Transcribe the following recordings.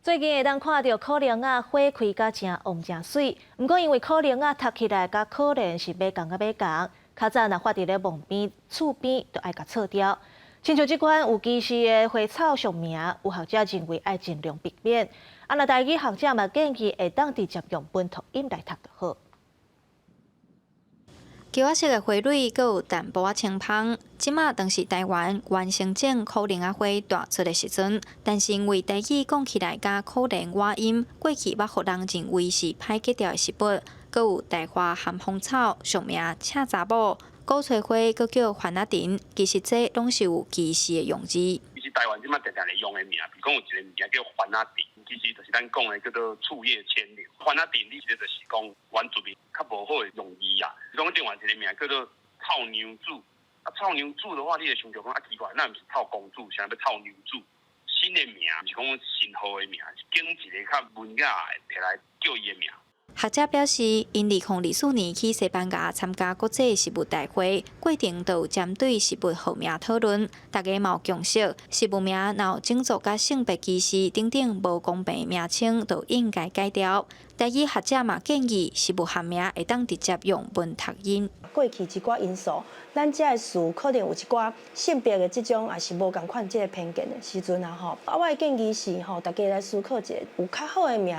最近會當看著苦苓仔花開甲誠旺誠媠，毋過因為苦苓仔讀起來佮可憐是馬仝佮馬仝，較早若發佇咧墓邊、厝邊，就愛共鑿掉。親像這款有歧視的花草俗名，有學者認為愛盡量避免。啊，若台語學者嘛建議會當直接用文讀音來讀就好。球仔色的花蕊，閣有淡薄仔青芳。這馬當是台灣原生種苦苓仔花大出的時陣，但是因為台語講起來佮可憐倚音，過去捌予人認為是歹格調的食物。閣有大花咸豐草，俗名赤查某，鼓吹花閣叫番仔藤，其實這攏是有歧視的用字。其實台灣這馬定定咧用的名，比如講有一個物件叫番仔藤，其實就是咱講的叫做醋葉牽牛。番仔藤，你其實就是講原住民較無好的用字啊。講另外一個名叫做臭娘子，啊臭娘子的話，你會想著講啊奇怪，那毋是臭公主，啥欲臭娘子？新的名，毋是講新號的名，是揀一個較文雅的，摕來叫伊的名。學者表示，𪜶2024年去西班牙參加國際食物大會，過程就有針對食物號名討論，大家嘛有共識，食物名若有種族佮性別歧視等等無公平名稱，就應該改掉。台語學者嘛建議，食物學名會當直接用文讀音。過去一寡因素，咱這个詞可能有一寡性別的這種，也是無仝款這个偏見的時陣啊吼。啊，我的建議是吼，大家來思考一下，有較好的名，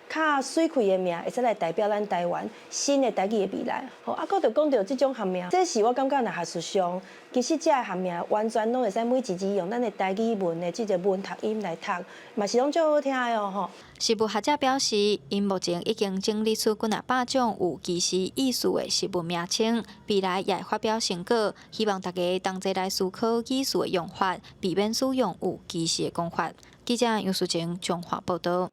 較媠氣的名，會使來代表咱台灣新的台語的未來。吼，啊，閣著講著這種學名，這是我感覺若學術上，其實這个學名完全攏會使每一字用咱的台語文的這個文讀音來讀，嘛是攏足好聽的哦吼。食物學者表示，𪜶目前已經整理出幾若百種有歧視意思的食物名稱，未來也會發表成果，希望大家同齊來思考語詞的用法，避免使用有歧視的講法。記者楊淑靜，彰化報導。